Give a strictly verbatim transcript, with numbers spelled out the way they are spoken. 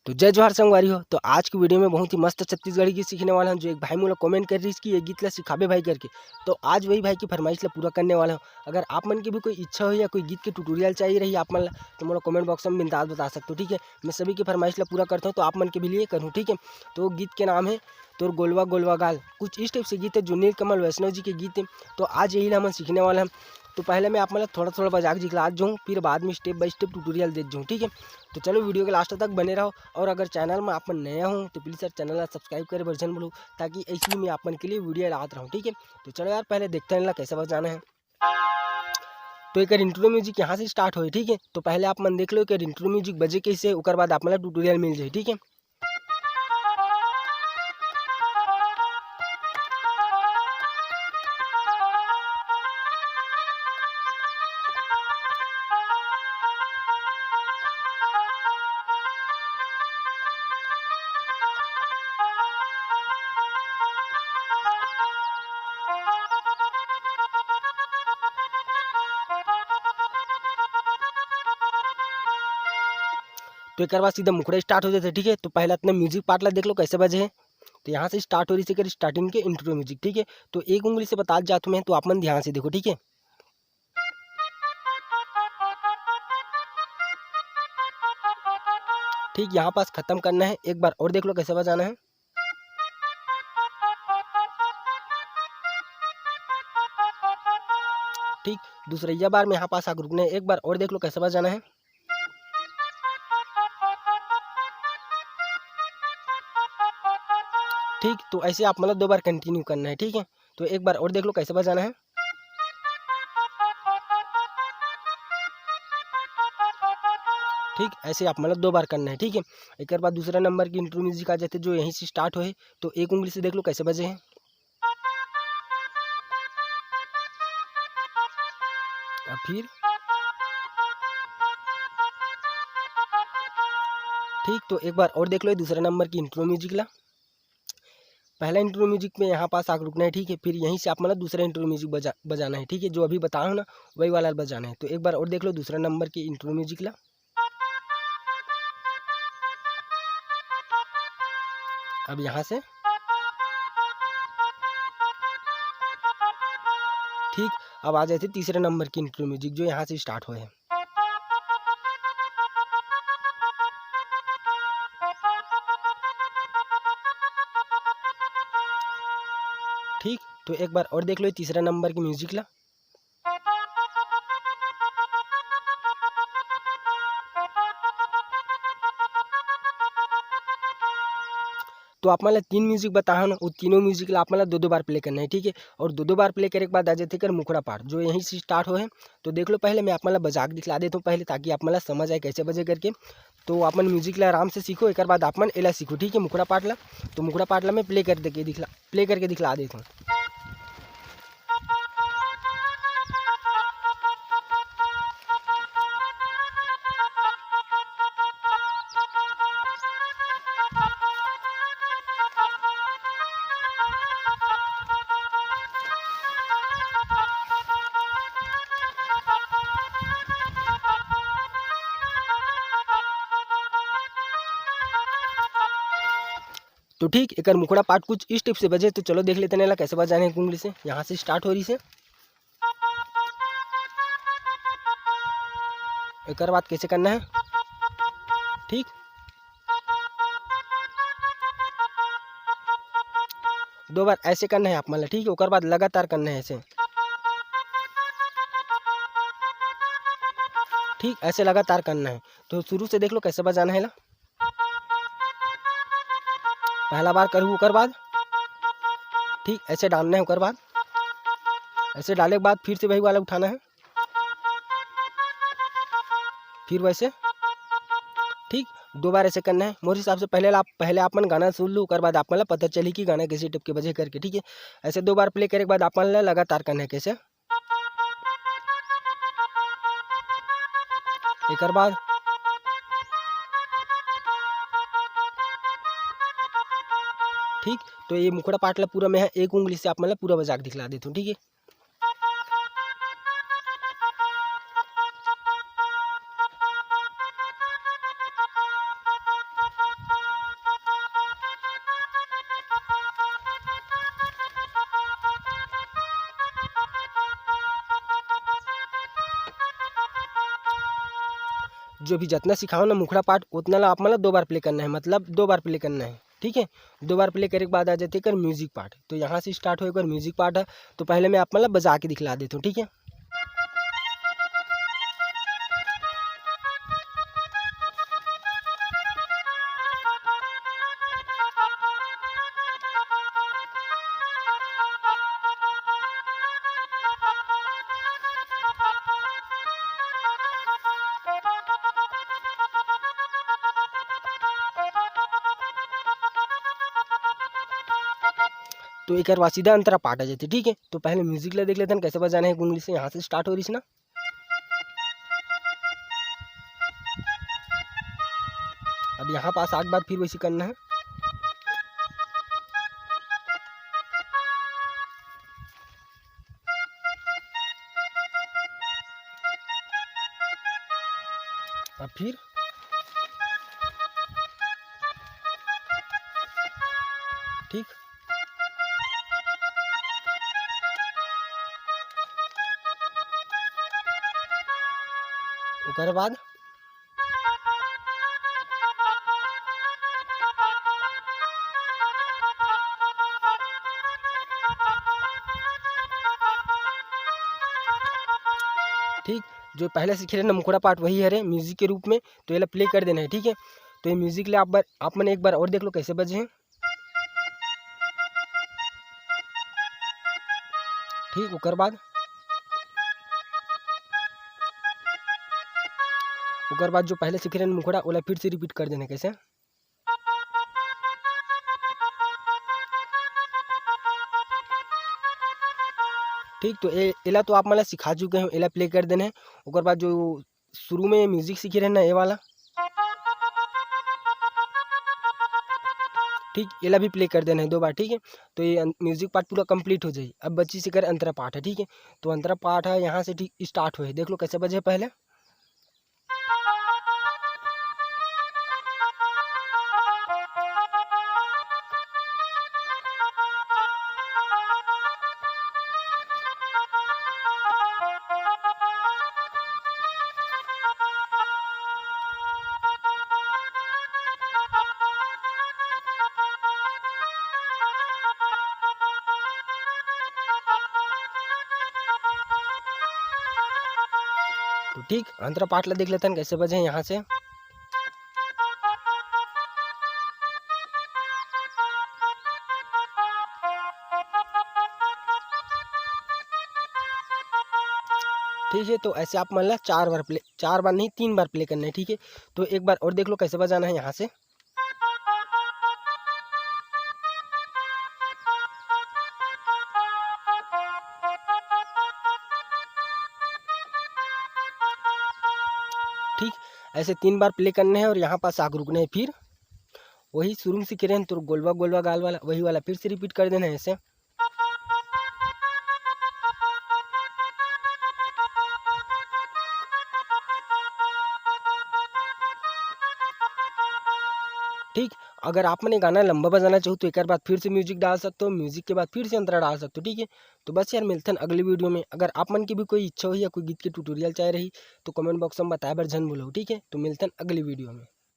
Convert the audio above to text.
तो जय जोहार संगवारी हो। तो आज की वीडियो में बहुत ही मस्त छत्तीसगढ़ी गीत सीखने वाला हूँ, जो एक भाई मोला कमेंट कर रही कि ये गीत ला सिखाबे भाई करके। तो आज वही भाई की फरमाइश ला पूरा करने वाला हूँ। अगर आप मन की भी कोई इच्छा हो या कोई गीत के ट्यूटोरियल चाहिए रही आप मन ला, तो मोला कमेंट बॉक्स में बिंदास बता सकते हो, ठीक है। मैं सभी की फरमाइश ला पूरा करता हूँ, तो आप मन के भी लिए करूँ, ठीक है। तो गीत के नाम है तोर गोलवा गोलवा गाल, कुछ इस टाइप से गीत है, जो नीलकमल वैष्णव जी के गीत है। तो आज यही ला हमन सीखने वाला हैं। तो पहले मैं आप मन ला थोड़ा थोड़ा बजा के दिखला जाऊँ, फिर बाद में स्टेप बाय स्टेप ट्यूटोरियल दे जाऊँ, ठीक है। तो चलो, वीडियो के लास्ट तक बने रहो, और अगर चैनल में आप मन नया हो तो प्लीज यार चैनल ला सब्सक्राइब करे बर झन भूलो, ताकि ऐसी मैं आप मन के लिए वीडियो लात रहूँ, ठीक है। तो चलो यार, पहले देखते हैं ला कैसे बजाना है। तो एकर इंट्रो म्यूजिक यहाँ से स्टार्ट होए, ठीक है। तो पहले आप मन देख लो एकर इंट्रो म्यूजिक बजे कैसे, ओकर बाद आप मन ला ट्यूटोरियल मिल जाए, ठीक है। तो एकर बाद सीधा मुखड़ा स्टार्ट हो जाथे, ठीक है। तो पहले अपने म्यूजिक पार्ट ला देख लो कैसे बजे है। तो यहाँ से स्टार्ट हो रही है एकर स्टार्टिंग के इंट्रो म्यूजिक, ठीक है। तो एक उंगली से बता जात हूँ मैं, तो आप मन ध्यान से देखो, ठीक है। ठीक यहाँ पास खत्म करना है। एक बार और देख लो कैसे बजाना है। ठीक दूसरैया बार में यहाँ पास आके रुकना है। एक बार और देख लो कैसे बजाना है। ठीक, तो ऐसे आप मतलब दो बार कंटिन्यू करना है, ठीक है। तो एक बार और देख लो कैसे बजाना है। ठीक, ऐसे आप मतलब दो बार करना है, ठीक है। एक बाद दूसरा नंबर की इंट्रो म्यूजिक आ जाते, जो यहीं से स्टार्ट होए। तो एक उंगली से देख लो कैसे बजे हैं। अब फिर ठीक, तो एक बार और देख लो ये दूसरा नंबर की इंट्रो म्यूजिक ला। पहला इंट्रो म्यूजिक में यहाँ पास आके रुकना है, ठीक है। फिर यहीं से आप मतलब दूसरा इंट्रो म्यूजिक बजा बजाना है, ठीक है। जो अभी बताया हूँ ना, वही वाला बजाना है। तो एक बार और देख लो दूसरा नंबर की इंट्रो म्यूजिक ला। अब यहाँ से ठीक, अब आ जाते तीसरे नंबर की इंट्रो म्यूजिक, जो यहाँ से स्टार्ट हुए हैं। ठीक, तो एक बार और देख लो तीसरा नंबर की म्यूजिक ला। तो आप मन ला तीन म्यूजिक बताहन, वो तीनों म्यूजिक ला आप मन ला दो दो बार प्ले करना है, ठीक है। और दो दो बार प्ले करे के बाद आ जाते कर मुखड़ा पार्ट, जो यहीं से स्टार्ट हो है। तो देख लो, पहले मैं आप मन ला बजा के दिखला देता हूँ पहले, ताकि आप मन ला समझ आए कैसे बजे करके। तो आप मन म्यूजिक ला आराम से सीखो, एक बाद आप मन एला सीखो, ठीक है, मुखड़ा पार्ट ला। तो मुखड़ा पार्ट ला मैं प्ले कर देके दिखला प्ले करके दिखला देता हूँ। तो ठीक, एकर मुखड़ा पार्ट कुछ इस टाइप से बजे। तो चलो देख लेते हैं एला कैसे बजाना है कुंगली से। यहाँ से स्टार्ट हो रही से, एकर बाद कैसे करना है। ठीक, दो बार ऐसे करना है आप मन ला, ठीक है। ओकर बाद लगातार करना है ऐसे, ठीक ऐसे लगातार करना है। तो शुरू से देख लो कैसे बजाना है ला। पहला बार करूँ, ओकर बाद ठीक ऐसे डालना है, ओकर बाद ऐसे डाले के बाद फिर से वही वाला उठाना है, फिर वैसे ठीक दो बार ऐसे करना है। मोर हिसाब से पहले आप पहले आप मन गाना सुन लो, ओकर बाद आप मन ला पता चली कि गाना कैसे टाइप के बजे करके, ठीक है। ऐसे दो बार प्ले करे के बाद आप मन ला लगातार करना है कैसे। एकर बाद ठीक, तो ये मुखड़ा पार्ट ला पूरा मैं एक उंगली से आप मन ला पूरा बजा के दिखला देता हूँ, ठीक है। तो अभी जितना सिखाओ ना मुखड़ा पाठ, उतना ला आप मन ला दो बार प्ले करना है, मतलब दो बार प्ले करना है, ठीक है। दो बार प्ले करे के बाद आ जाते एकर म्यूजिक पार्ट। तो यहाँ से स्टार्ट हो एकर म्यूजिक पार्ट है। तो पहले मैं आप मन ला बजा के दिखला देता हूँ, ठीक है। तो एकर बाद सीधा अंतरा पाठ आ जाथे, ठीक है। तो पहले म्यूजिक ला देख लेथन, कैसे बजाना है गुंगली से। यहाँ से स्टार्ट हो रही ना, अब यहाँ पास आके बाद फिर वैसे करना है। अब फिर ठीक, ओकर बाद ठीक, जो पहले सीखे रहे ना मुखड़ा पाठ, वही हरे म्यूजिक के रूप में। तो एला प्ले कर देना है, ठीक है। तो ये म्यूजिक ले आप बार, आप मन एक बार और देख लो कैसे बजे हैं। ठीक, ओकर बाद, ओकर बाद जो पहले सीखे रहे ना मुखड़ा, ओला फिर से रिपीट कर देना है। कैसे? ठीक, तो ए-, एला तो आप मन ला सिखा चुके हैं, एला प्ले कर देना है। ओकर बाद जो शुरू में म्यूजिक सीखे रहे ना, ये वाला, ठीक, एला भी प्ले कर देना है दो बार, ठीक है। तो ये अं-, म्यूजिक पार्ट पूरा कंप्लीट हो जाई। अब बची से कर अंतरा पाठ है, ठीक है। तो अंतरा पाठ है, यहाँ से ठीक स्टार्ट हुए, देख लो कैसे बजे पहले। तो ठीक, अंतरा पाठ ला देख लेथन कैसे बजे हैं यहाँ से। ठीक है, तो ऐसे आप मन ला चार बार प्ले, चार बार नहीं, तीन बार प्ले करना है, ठीक है। तो एक बार और देख लो कैसे बजाना है यहाँ से। ठीक, ऐसे तीन बार प्ले करने हैं और यहाँ पास आके रुकना है। फिर वही शुरू में सीखे रहे हैं, तो गोलवा गोलवा गाल वाला, वही वाला फिर से रिपीट कर देना है ऐसे। ठीक, अगर आप मन ये गाना लंबा बजाना चाहो तो एक बार फिर से म्यूजिक डाल सकते हो, म्यूजिक के बाद फिर से अंतरा डाल सकते हो, ठीक है। तो बस यार, मिलथन अगली वीडियो में। अगर आप मन की भी कोई इच्छा हो या कोई गीत के ट्यूटोरियल चाहे रही तो कमेंट बॉक्स में बताए बर झन भूलो, ठीक है। तो मिलथन अगली वीडियो में।